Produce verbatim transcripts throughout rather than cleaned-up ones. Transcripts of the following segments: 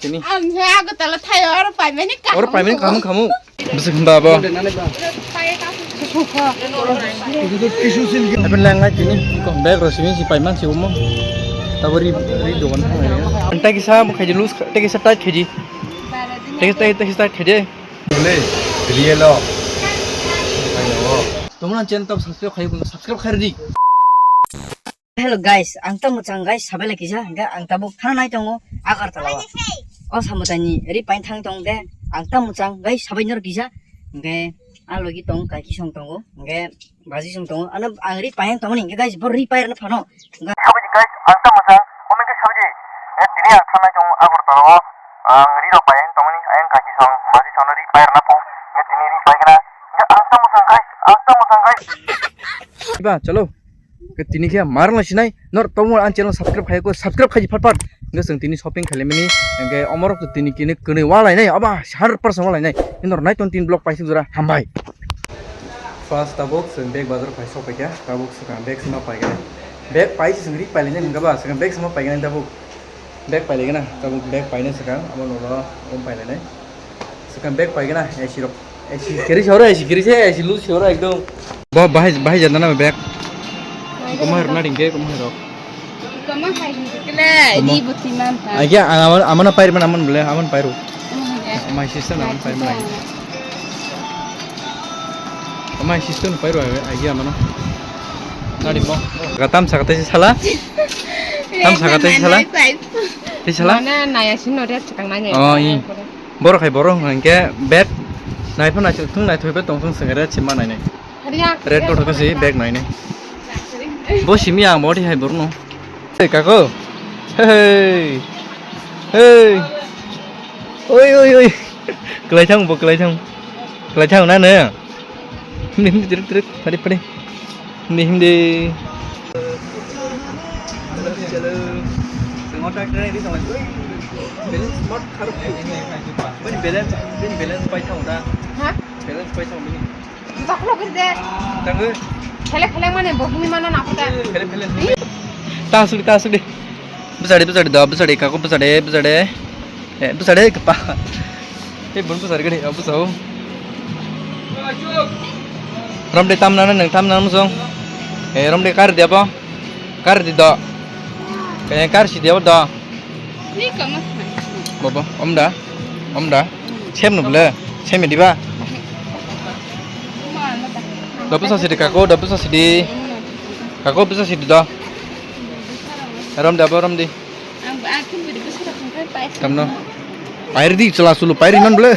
Ang he Agartala thaio oro paimani kaham. Oro paimani kaham khamu. Bwswk hwnba abo? Happen lang nai tini. Bag rw simi si paiman si omo. Tabo ri, ri dogan thang nai. Anta kisa mo khaji lose, ta kisa tight khaji. Ta kisa, ta kisa tight khaji. Le, real o. Ayo. Tomon channel tab subscribe khai, subscribe khai di. Hello guys, ang tamo chang guys, sabai lai kisa, hingke ang tabuk thang nai tongo Agartala o. O samotani ri pain thang tong de, ang tamo chang guys, sabai nor kisa, hingke a logi tong kai kisong tongo, hingke baji song tongo, ano ang ri pain tongoni, hingke guys, bo ri pair na phano. Sabai guys, ang tamo chang, omo hingke sabai, hingke tini ang thang nai tongo Agartala o, ang ri rok pain tongoni, ayang kai kisong, baji song ri pair na pho, hingke tini ri pain na, hingke ang tamo chang guys, ang tamo chang guys. Ba, chalo. Ke tini khe marang lai sinai, nor tongmo ang channel subscribe khai ko, subscribe khai phat phat. Nge seng tini shopping khai mani, nge omorok to tini kini kini walai nai, aba hundred percent walai nai. Nor nai ton tin block paisuk jora hambai. First tabuk seng bag bazar khai sok paikha, tabuk seng bag sima paikha. Bag pai seng ri pailai nai hingka ba, seng bag sima paikha nai tabuk. Bag pailai gana, tabuk bag paina sakang, abo nolo, om pailai nai. Sakang bag pai gana, A C rok. A C kiri sore, A C kiri se, A C lu sore ekdom. Bo bahai, bahai janda na bag. Komo her na ringke, komo her rok. Komo hai ringke le, komo. Di buti man ta. Agia, amana, amana pair man, aman bole, aman pairu. Amai sister na, aman pair man. Amai sister na pairu, agia amana. Nari mo. Gatam sakate sala. Tam sakate sala. Tei sala? Mana naya sino red chikang nanya. Oh, i. Borok hai borok hwnkhe bet. Naipha naisik thung naithoi bet tong thung sing red sima nainai. Hariya. Red kothok si bag nainai. Bo simi ang body hai borno. Hey, kako. Hey. Hey. Oi, oi, oi. Kelai thang bo, kelai thang. Kelai thang na ne. Himdi, himdi, tirik, tirik, padi, padi. Himdi, himdi. Balance, balance, balance pai thang da. Ha? Balance pai thang bini. Juta khulok gede. Tangwi. Khele khele mane bo bini mana na khuda. Khele khele. Ta sudi, ta sudi. Bwsadi, bwsadi da, bwsadi, kako bwsadi, bwsadi. Eh, bwsadi kapa. Eh, bun bwsadi gani, oh, bwsao. Romde tamna na nang tamna musong. Eh, romde kar dia bo. Kar di do. Kaya kar si dia bo do. Ni kama. Bobo, omda. Omda. Sem no bole. Sem diba. Do bwsa sidi kako, do bwsa sidi. Kako bwsa sidi do. Romde abo romdi. Ang, ang kin bidi bwswk rok thangkhe pai. Tamno? Pairdi chwla chwlu pairdi man bole.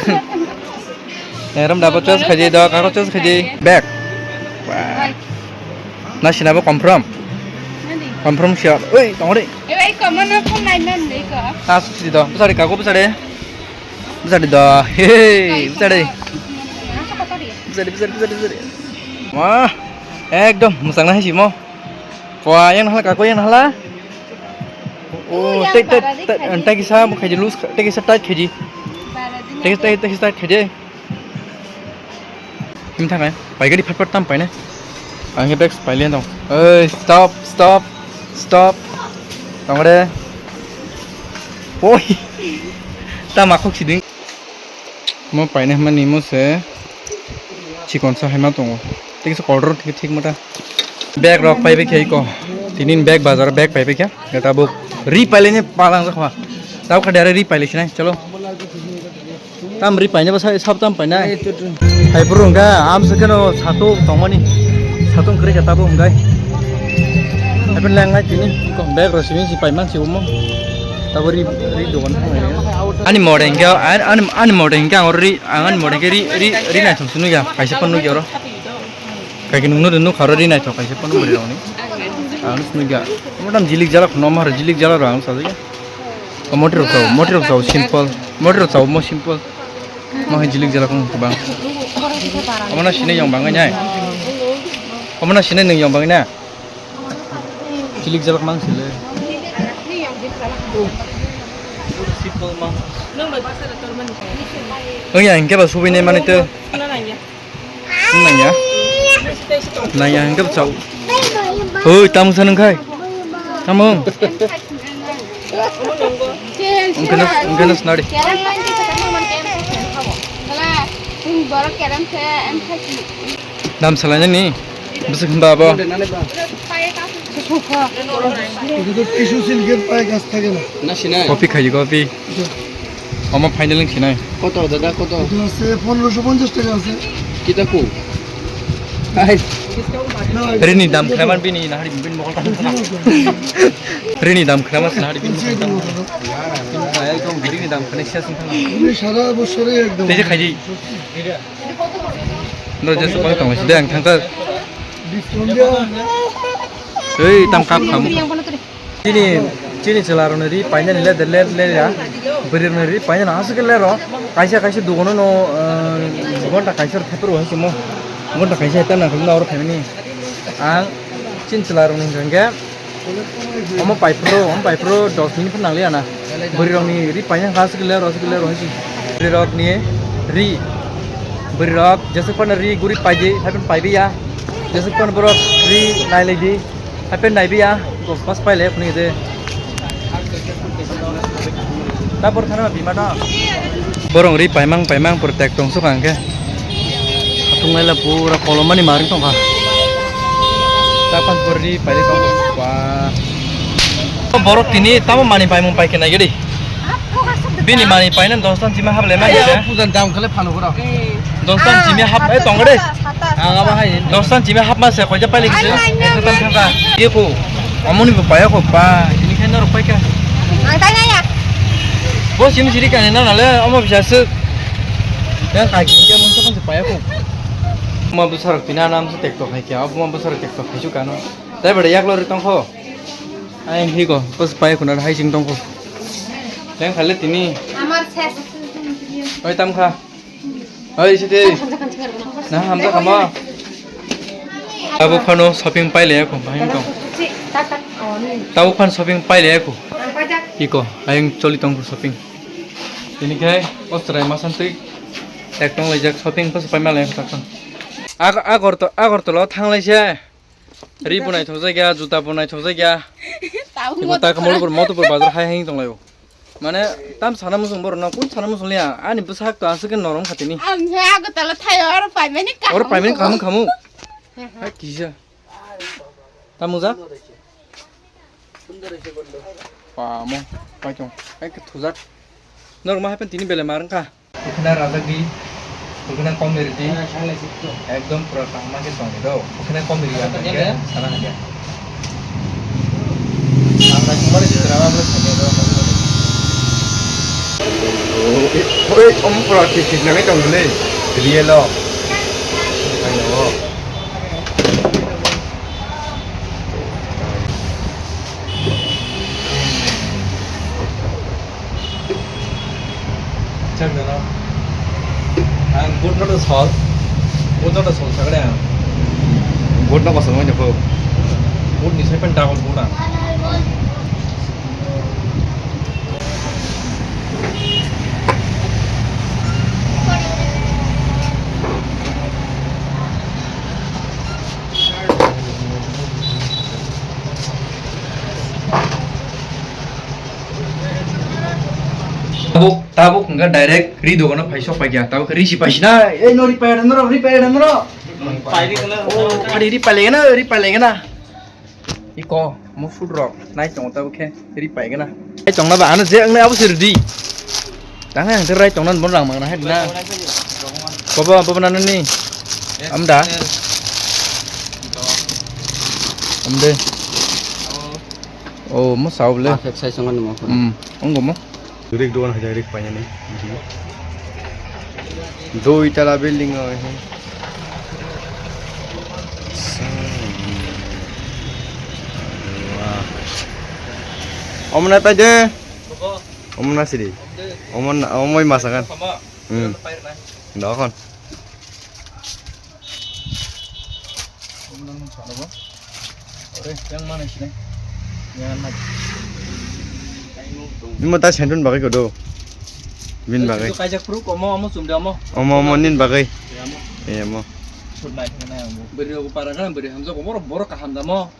Eh, romda bo choice khaidi do, kako choice khaidi. Back. Wah. Na sinabo confirm. Nani? Confirm siya. Oi, tongri. Eh, bai, komo no phone line nan dei ko. Ta sidi do. Bwsadi kako bwsadi. Bwsadi do. Hey, bwsadi. Asa kotari. Bwsadi, bwsadi, bwsadi, bwsadi. Wah, ekdom mwchang na hai simo. Pua, yang nahala kako yang nahala. Oh, yang tei, tei, bara di tei, khaidi. Tei kisa mo khaidi loose, tei kisa tight khaidi. Bara di tei, na tei, tei kisa tight khaidi. Him thang ai, pai gadi phat phat tam pai na. Ang he bags pai lian dong. Oi, stop, stop, stop. Tong re. Oi. Ta makhok siding. Mo paina hwnmani mo se chikon sa hai ma tongo. Tei kisa koldro thik thik mata. Bag rok pai bai khe ko. Tini bag bazar bag pai bai khe. Gata bo ri pai laini palang jakha. Tau kha dare ri pai lai sinai. Chalo. Tam ri paina ba sai sab tam paina. Hai bro hwnga am se keno sato tongmani. Sato kre kata bo hwngai. Hai ben lang ngai tini. Ko bag rok simi si pai man si umo. Tabo ri, ri dogan thang nai. Ani modeng khe, ani, ani, ani modeng khe ang ri, ang ani modeng khe ri, ri, ri naithok se nukya, kaisa phano nukya oro. Kaiki nungno ri nukha oro ri naithok kaisa phano bwrwi rokni. Ang se nukya. Motam jilik jalak phano, omo hai jilik jalak rok ang sajagya. O moti rok chao, moti rok chao simple. Moti rok chao mo simple. Mo hai jilik jalak phano kwbang. Omo no sinai yang bangai nai. Omo no sinai nung yang bangai na. Jilik jalak mang sile. Simple mang. Oi, ang khe ba subui nai mani to. Nang ya. Nang ya, ang khe ba chao. Oi, tamo sa nung khai. Tamo. Wngkhe no, wngkhe no sinari. Kerem line twi kwchangma man kerem sa sen khawo. Kala, chwng borok kerem se, em kha si. Dam salainani? Bwswk hwnba abo? এটা তো টিস্যু সিল্কের পায়ে কাজ থাকে না। না, Sinai. Copy খাই, copy. এটা। আমার ফাইনাল সিনাই। কত দাদা, কত? এটা আছে পনেরোশো পঞ্চাশ টাকা আছে। কিতা কো? Hai. Rini dam khlaimani bini nahari bini mokol tang. Rini dam khlaimani nahari bini mokol tang. Rini dam khlainai siya sing tang. Ini সারা বছরই একদম। Teje khaji. No, just call tong, sida ang thangkha. Discount dia. Ei, tam kap khamu. Chini, chini chwla rokni ri painani le, le, le ya. Bwrwi rokni ri painani aswk le ro. Kaisa, kaisa dugono no, eh, gonta kaisa thepro hai simo. Gonta kaisa heta na khulna oro phaimani. Ang chini chwla rokni hwnkhe omo paiphuru, omo paiphuru dos minute phano nangliya na. Bwrwi rokni ri paina aswk le ro, aswk le ro hai si. Bwrwi rokni ri. Bwrwi rok jeswk phano ri guri paidi, hai phano paibi ya. Jeswk phano borok ri nailai di. Hapen naibi ya, go pas pai le phunui de. Ta bor thana bima da. Borong ri paimang paimang pur tek tong suk ang khe. Hatung lai la pura kolom mani maring tong kha. Ta pas bor ri pai le tong ba. Borok tini tamo mani paimung pai khe nai gedi. Bini mani paina dos tan chima hap le mai. Ayo, pujan dam khale phano gora. Dos tan chimi hap, eh, tong de. Ang abo hai. Dos tan chimi hap ma se koi ja paile kisi. Ai, ai, ai, ai. Tam thangka. Ye ko. Amoni bo paya ko pa. Ini khe norok pai ka. Ang tai naya. Bo chimi siri kani na na le, amo bisa se. Ya ka ki ke mon sa paya ko. Ma bu sarak pina nam se tek to khai kya. Abo ma bu sarak tek to khai chu kano. Tai bade yak lo ri tong kho. Ai hi ko. Bas paya ko na hai sing tong kho. Teng khale tini. Amar ses. Oi tam kha. Oi, sidi. Na, hamjakha mo. Tabuk phano shopping pailaya ko, bahai tong. Tabuk phano shopping pailaya ko. Iko, ayang choli tong shopping. Ini khai, ostrai masantwi. Ek tong laijak shopping, pas pai malaya ko takon. Ag-, Agorto-, Agartala thang laisa. Ri bo naithok jak ya, juta bo naithok jak ya. Tabuk iko motor ta khe pura. Motopur, Motopur bazar hai hai tong laio. Mane, tam sana muchung borok no, kun sana muchung liya? Ani bwsak to aswk khe norom khatini. Ang se Agartala thaio, oro paimani kaham. Oro paimani kaham khamu. Hai kisa. Tam mujak? Pamo, paitong. Hai khe thujak. Norok ma happen tini bele mar wngkha. Ukhna rajak di, ukhna komir di, ekdom pura kaham khe tong do. Ukhna komir ya, sana hanya. Ang na kumar di drama bro sanya do. Oi, om pura kik kik nangai tong le. Real o. Ayo. Chak dano. Ang boot no to sol. Boot no to sol sagre ang. Boot no kosong wngya ko. Boot ni sai pen double boot ang. Tabuk, tabuk hwnkha direct ri dogano phai sok paikha. Tabuk ri si paisina, ei no ri paida noro, ri paida noro. Paidi kana? Oh, phari ri pailai gana, ri pailai gana. Iko, mo food rok, nai tongo tabuk khe ri paigana. Nai tongna ba, ano je wngnai abo se ready. Tang ang rai tongna bon rang mangna hai na. Bobo, bobo nani? Amda. Amde. Oh, mo sao le. Perfect size ongkha nimo. Hmm, onggo mo. Rik dogan hai rik painani. Dui tala building o hai. Omna paide. Omna sidi. Omna, omoi masakan. Hmm. Dokon. Imo ta sentun bagwi kodo. Bin bagwi. Kaijak proof omo, omo chumde omo. Omo, omo nin bagwi. Ya, omo. Eh, omo. Sut nai khna nai omo. Bwrwi rok para khna bwrwi hamjak omo, borok kaham da mo.